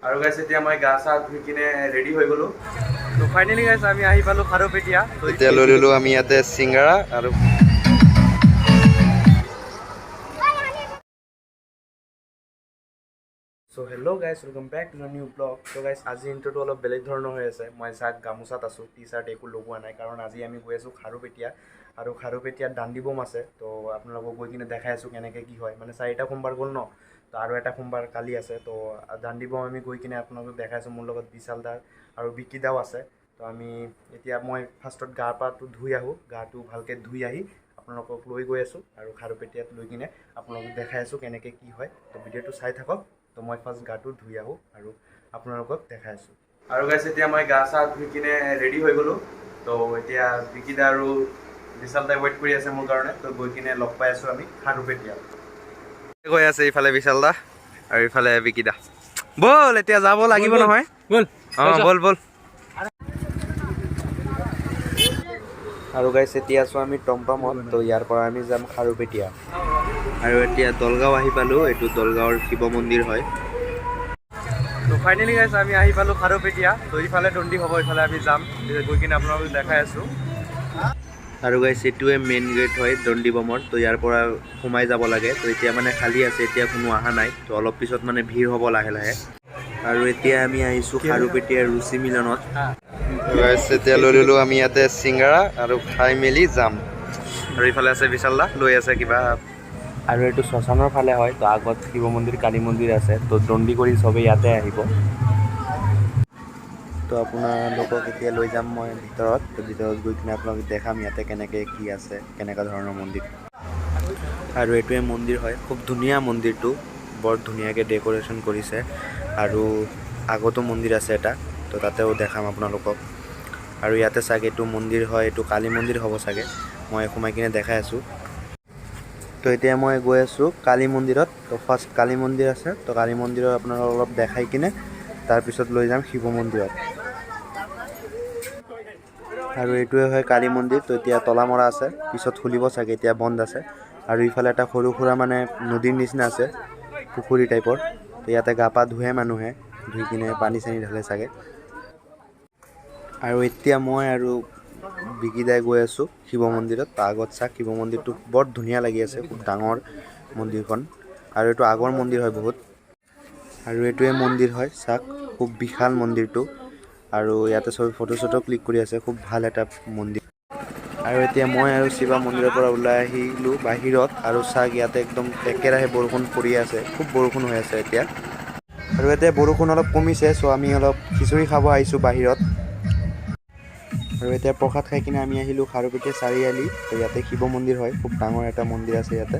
আৰু গাইছ এতিয়া মই গা চা ধুই কিনে ৰেডি হৈ গ'লো। তো ফাইনেলি গাইছ আমি আহি পালোঁ খাৰুপেটীয়া। এতিয়া লৈ ল'লোঁ আমি ইয়াতে চিংগাৰা আৰু so hello guys, welcome back to the new blog. তো গাইছ আজি ইণ্ট্ৰটো অলপ বেলেগ ধৰণৰ হৈ আছে। মই চাক গামোচাত আছোঁ, টি চাৰ্ট একো লগোৱা নাই, কাৰণ আজি আমি গৈ আছোঁ খাৰুপেটীয়া। আৰু খাৰুপেটীয়াত দাণ্ডিবম আছে। তো আপোনালোকক গৈ কিনে দেখাই আছোঁ কেনেকৈ কি হয়। মানে চাৰিটা সোমবাৰ গ'ল ন, তো আৰু এটা সোমবাৰ কালি আছে। তো দাণ্ডিবম আমি গৈ কিনে আপোনালোকক দেখাই আছোঁ। মোৰ লগত বিশাল দা আৰু বিকি দাও আছে। তো আমি এতিয়া মই ফাৰ্ষ্টত গা পাটো ধুই আহোঁ, গাটো ভালকৈ ধুই আহি আপোনালোকক লৈ গৈ আছোঁ আৰু খাৰুপেটীয়াত লৈ কিনে আপোনালোকক দেখাই আছোঁ কেনেকৈ কি হয়। তো ভিডিঅ'টো চাই থাকক। তো মই ফাৰ্ষ্ট গাটো ধুই আহোঁ আৰু আপোনালোকক দেখাই আছোঁ। আৰু গাইছ এতিয়া মই গা চা ধুই কিনে ৰেডি হৈ গ'লোঁ। তো এতিয়া বিকিদা আৰু বিশাল দাই ৱেইট কৰি আছে মোৰ কাৰণে। তো গৈ কিনে লগ পাই আছোঁ আমি খাৰুপেটীয়া। গৈ আছে ইফালে বিশাল দা আৰু ইফালে বিকিদা। ব'ল এতিয়া যাব লাগিব নহয়, ব'ল। অঁ ব'ল ব'ল। আৰু গাইছ এতিয়া আছোঁ আমি টমটমত। তো ইয়াৰ পৰা আমি যাম খাৰুপেটীয়া। আৰু এতিয়া দলগাঁও আহি পালোঁ। এইটো দলগাঁৱৰ শিৱ মন্দিৰ হয়। তো ফাইনেলি গাইছ আমি আহি পালোঁ খাৰুপেটীয়া। তো ইফালে দণ্ডি হ'ব, ইফালে আমি যাম, গৈ কিনে আপোনালোকক দেখাই আছোঁ। আৰু গাইছ এইটোৱে মেইন গেট হয় দণ্ডিবমৰ। তো ইয়াৰ পৰা সোমাই যাব লাগে। তো এতিয়া মানে খালী আছে, এতিয়া কোনো অহা নাই। তো অলপ পিছত মানে ভিৰ হ'ব লাহে লাহে। আৰু এতিয়া আমি আহিছোঁ খাৰুপেটীয়াৰ ৰুচি মিলনত। এতিয়া লৈ ল'লোঁ আমি ইয়াতে চিংগাৰা আৰু খাই মেলি যাম। আৰু ইফালে আছে বিশাল দা, লৈ আছে কিবা। আৰু এইটো শ্মশানৰ ফালে হয়। তো আগত শিৱ মন্দিৰ, কালী মন্দিৰ আছে। তো দণ্ডি কৰি চবেই ইয়াতে আহিব। তো আপোনালোকক এতিয়া লৈ যাম মই ভিতৰত। তো ভিতৰত গৈ কিনে আপোনালোকক দেখাম ইয়াতে কেনেকৈ কি আছে, কেনেকুৱা ধৰণৰ মন্দিৰ। আৰু এইটোৱে মন্দিৰ হয়, খুব ধুনীয়া মন্দিৰটো, বৰ ধুনীয়াকৈ ডেক'ৰেশ্যন কৰিছে। আৰু আগতো মন্দিৰ আছে এটা, তো তাতেও দেখাম আপোনালোকক। আৰু ইয়াতে চাগে এইটো মন্দিৰ হয়, এইটো কালী মন্দিৰ হ'ব চাগে, মই সোমাই কিনে দেখাই আছোঁ। তো এতিয়া মই গৈ আছোঁ কালী মন্দিৰত। তো ফাৰ্ষ্ট কালী মন্দিৰ আছে, তো কালী মন্দিৰত আপোনালোকক অলপ দেখাই কিনে তাৰপিছত লৈ যাম শিৱ মন্দিৰত। আৰু এইটোৱে হয় কালী মন্দিৰ। তো এতিয়া তলা মৰা আছে, পিছত খুলিব চাগে, এতিয়া বন্ধ আছে। আৰু ইফালে এটা সৰু সুৰা মানে নদীৰ নিচিনা আছে, পুখুৰী টাইপৰ। তো ইয়াতে গা পা ধুৱে মানুহে, ধুই কিনে পানী চানী ঢালে চাগে। আৰু এতিয়া মই আৰু বিকিদাই গৈ আছোঁ শিৱ মন্দিৰত। তাৰ আগত চাওক শিৱ মন্দিৰটো বৰ ধুনীয়া লাগি আছে, খুব ডাঙৰ মন্দিৰখন। আৰু এইটো আগৰ মন্দিৰ হয় বহুত। আৰু এইটোৱে মন্দিৰ হয়, চাওক খুব বিশাল মন্দিৰটো। আৰু ইয়াতে চবে ফটো চটো ক্লিক কৰি আছে, খুব ভাল এটা মন্দিৰ। আৰু এতিয়া মই আৰু শিৱা মন্দিৰৰ পৰা ওলাই আহিলোঁ বাহিৰত। আৰু চাওক ইয়াতে একদম একেৰাহে বৰষুণ পৰি আছে, খুব বৰষুণ হৈ আছে এতিয়া। আৰু এতিয়া বৰষুণ অলপ কমিছে, চ' আমি অলপ খিচিৰি খাব আহিছোঁ বাহিৰত। আৰু এতিয়া প্ৰসাদ খাই কিনে আমি আহিলোঁ খাৰুপেটীয়া চাৰিআলি। তো ইয়াতে শিৱ মন্দিৰ হয়, খুব ডাঙৰ এটা মন্দিৰ আছে ইয়াতে।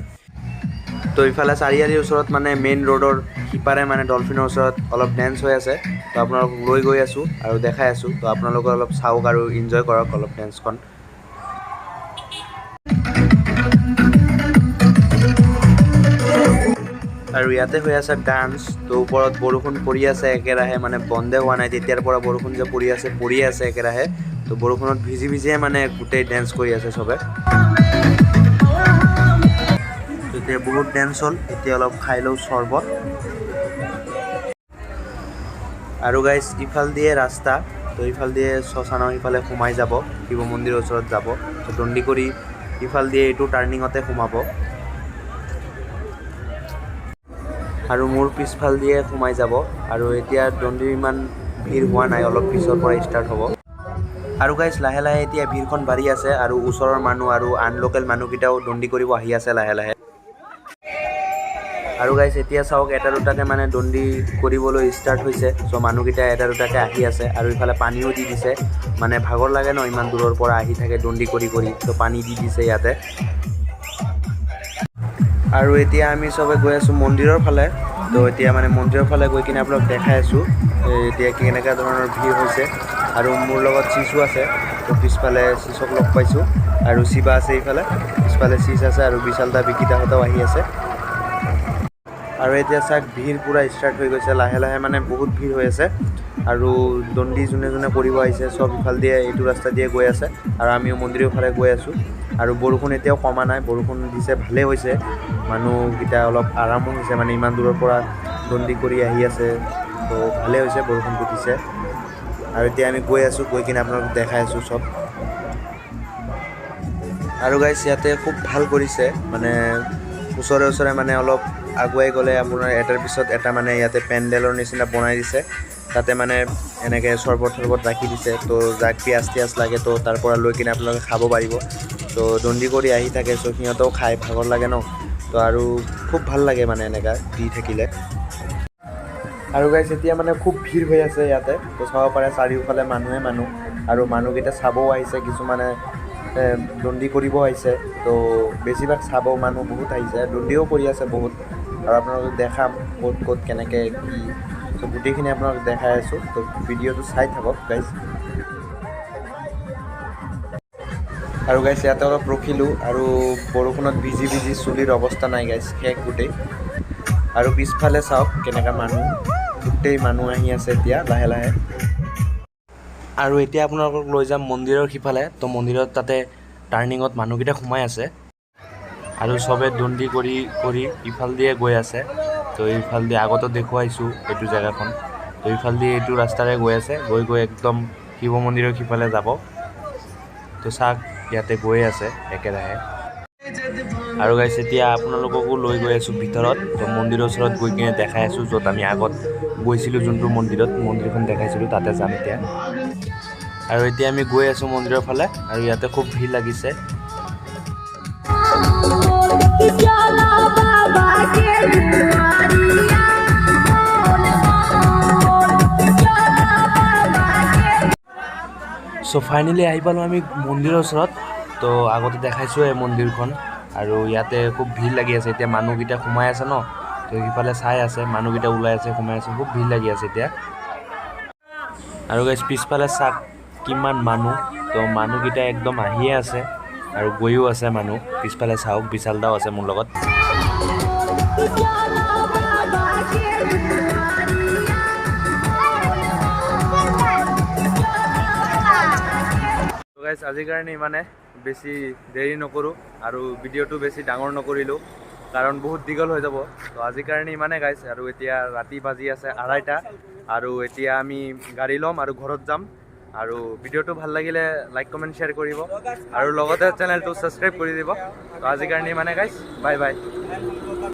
তো ইফালে চাৰিআলিৰ ওচৰত মানে মেইন ৰোডৰ সিপাৰে মানে ডলফিনৰ ওচৰত অলপ ডেন্স হৈ আছে। তো আপোনালোকক লৈ গৈ আছোঁ আৰু দেখাই আছোঁ। তো আপোনালোকে অলপ চাওক আৰু এনজয় কৰক অলপ ডেন্সখন। আৰু ইয়াতে হৈ আছে ডান্স। তো ওপৰত বৰষুণ পৰি আছে একেৰাহে, মানে বন্ধে হোৱা নাই তেতিয়াৰ পৰা বৰষুণ যে পৰি আছে, পৰিয়ে আছে একেৰাহে। তো বৰষুণত ভিজি ভিজিয়ে মানে গোটেই ডেন্স কৰি আছে চবে। এতিয়া বহুত ডেন্স হ'ল, এতিয়া অলপ খাই লওঁ চৰ্বত। আৰু গাইজ ইফাল দিয়ে ৰাস্তা, তো ইফাল দিয়ে শ্মশানৰ সিফালে সোমাই যাব, শিৱ মন্দিৰৰ ওচৰত যাব। তো দণ্ডি কৰি ইফাল দিয়ে এইটো টাৰ্ণিঙতে সোমাব। আৰু মোৰ পিছফাল দিয়ে সোমাই যাব। আৰু এতিয়া দণ্ডিৰ ইমান ভিৰ হোৱা নাই, অলপ পিছৰ পৰা ষ্টাৰ্ট হ'ব। আৰু গাইজ লাহে লাহে এতিয়া ভিৰখন বাঢ়ি আছে। আৰু ওচৰৰ মানুহ আৰু আন লোকেল মানুহকেইটাও দণ্ডি কৰিব আহি আছে লাহে লাহে। আৰু গাইজ এতিয়া চাওক এটা দুটাকৈ মানে দণ্ডি কৰিবলৈ ষ্টাৰ্ট হৈছে। চ' মানুহকেইটা এটা দুটাকৈ আহি আছে। আৰু ইফালে পানীও দি দিছে, মানে ভাগৰ লাগে ন ইমান দূৰৰ পৰা আহি থাকে দণ্ডি কৰি কৰি, ত' পানী দি দিছে ইয়াতে। আৰু এতিয়া আমি চবে গৈ আছোঁ মন্দিৰৰ ফালে। তো এতিয়া মানে মন্দিৰৰ ফালে গৈ কিনে আপোনাক দেখাই আছোঁ এতিয়া কেনেকুৱা ধৰণৰ ভিৰ হৈছে। আৰু মোৰ লগত চিচু আছে, তো পিছফালে চিচক লগ পাইছোঁ। আৰু শিৱা আছে এইফালে, পিছফালে চিচ আছে। আৰু বিশাল দা বিকিদাহঁতেও আহি আছে। আৰু এতিয়া চাওক ভিৰ পূৰা ষ্টাৰ্ট হৈ গৈছে লাহে লাহে, মানে বহুত ভিৰ হৈ আছে। আৰু দণ্ডি যোনে যোনে কৰিব আহিছে চব ইফাল দিয়ে এইটো ৰাস্তা দিয়ে গৈ আছে। আৰু আমিও মন্দিৰৰ ফালে গৈ আছোঁ। আৰু বৰষুণ এতিয়াও কমা নাই, বৰষুণ দিছে, ভালেই হৈছে, মানুহকেইটা অলপ আৰামো হৈছে, মানে ইমান দূৰৰ পৰা দণ্ডি কৰি আহি আছে। তো ভালেই হৈছে, বৰষুণটো দিছে। আৰু এতিয়া আমি গৈ আছোঁ, গৈ কিনে আপোনালোকক দেখাই আছোঁ চব। আৰু গাইছ, ইয়াতে খুব ভাল কৰিছে, মানে ওচৰে ওচৰে মানে অলপ আগুৱাই গ'লে আপোনাৰ এটাৰ পিছত এটা মানে ইয়াতে পেণ্ডেলৰ নিচিনা বনাই দিছে। তাতে মানে এনেকৈ চৰবত তৰবত ৰাখি দিছে। তো যাক পিঁয়াজ তিয়াজ লাগে, তো তাৰ পৰা লৈ কিনে আপোনালোকে খাব পাৰিব। তো দণ্ডি কৰি আহি থাকে, চ' সিহঁতেও খাই ভাগৰ লাগে ন। তো আৰু খুব ভাল লাগে মানে এনেকুৱা দি থাকিলে। আৰু গাইছ, এতিয়া মানে খুব ভিৰ হৈ আছে ইয়াতে। তো চাব পাৰে, চাৰিওফালে মানুহে মানুহ আৰু মানুহকেইটা চাবও আহিছে, কিছুমানে দণ্ডি কৰিব আহিছে। তো বেছিভাগ চাব মানুহ বহুত আহিছে, দণ্ডিও কৰি আছে বহুত। আৰু আপোনালোকক দেখাম ক'ত ক'ত কেনেকৈ কি, চ' গোটেইখিনি আপোনালোকক দেখাই আছোঁ। তো ভিডিঅ'টো চাই থাকক গাইজ। আৰু গাইছ, ইয়াতে অলপ ৰখিলোঁ আৰু বৰষুণত ভিজি ভিজি চুলিৰ অৱস্থা নাই গাইছ, শেষ গোটেই। আৰু পিছফালে চাওক কেনেকুৱা মানুহ, গোটেই মানুহ আহি আছে এতিয়া লাহে লাহে। আৰু এতিয়া আপোনালোকক লৈ যাম মন্দিৰৰ সিফালে। তো মন্দিৰত তাতে টাৰ্ণিঙত মানুহকেইটা সোমাই আছে আৰু চবে দণ্ডি কৰি কৰি ইফাল দিয়ে গৈ আছে। তো ইফাল দিয়ে আগতো দেখুৱাইছোঁ এইটো জেগাখন। তো ইফাল দিয়ে এইটো ৰাস্তাৰে গৈ আছে, গৈ গৈ একদম শিৱ মন্দিৰৰ সিফালে যাব। তো চাওক, ইয়াতে গৈ আছে একেৰাহে। আৰু গাইছ, এতিয়া আপোনালোককো লৈ গৈ আছোঁ ভিতৰত। তো মন্দিৰৰ ওচৰত গৈ কিনে দেখাই আছোঁ, য'ত আমি আগত গৈছিলোঁ, যোনটো মন্দিৰত মন্দিৰখন দেখাইছিলোঁ, তাতে যাম এতিয়া। আৰু এতিয়া আমি গৈ আছোঁ মন্দিৰৰ ফালে আৰু ইয়াতে খুব ভিৰ লাগিছে। चलो बाबा के दुआरिया, बोल बोल, चलो बाबा के। চ' ফাইনেলি আহি পালোঁ আমি মন্দিৰৰ ওচৰত। তো আগতে দেখাইছোঁ এই মন্দিৰখন আৰু ইয়াতে খুব ভিৰ লাগি আছে এতিয়া। মানুহকেইটা সোমাই আছে ন, তো সিফালে চাই আছে, মানুহকেইটা ওলাই আছে, সোমাই আছে, খুব ভিৰ লাগি আছে এতিয়া। আৰু গাইছ, পিছফালে চাওক কিমান মানুহ। তো মানুহকেইটা একদম আহিয়ে আছে আৰু গৈও আছে মানুহ। পিছফালে চাওক, বিশাল দাও আছে মোৰ লগত। चलो बाबा के दुआरिया, बोल बोल, তো গাইছ, আজিৰ কাৰণে ইমানে, বেছি দেৰি নকৰোঁ আৰু ভিডিঅ'টো বেছি ডাঙৰ নকৰিলোঁ, কাৰণ বহুত দীঘল হৈ যাব। তো আজিৰ কাৰণে ইমানে গাইছ। আৰু এতিয়া ৰাতি বাজি আছে 2:30 আৰু এতিয়া আমি গাড়ী ল'ম আৰু ঘৰত যাম। আৰু ভিডিঅ'টো ভাল লাগিলে লাইক, কমেণ্ট, শ্বেয়াৰ কৰিব আৰু লগতে চেনেলটো ছাবস্ক্ৰাইব কৰি দিব। তো আজিৰ কাৰণে ইমানে গাইছ, বাই বাই।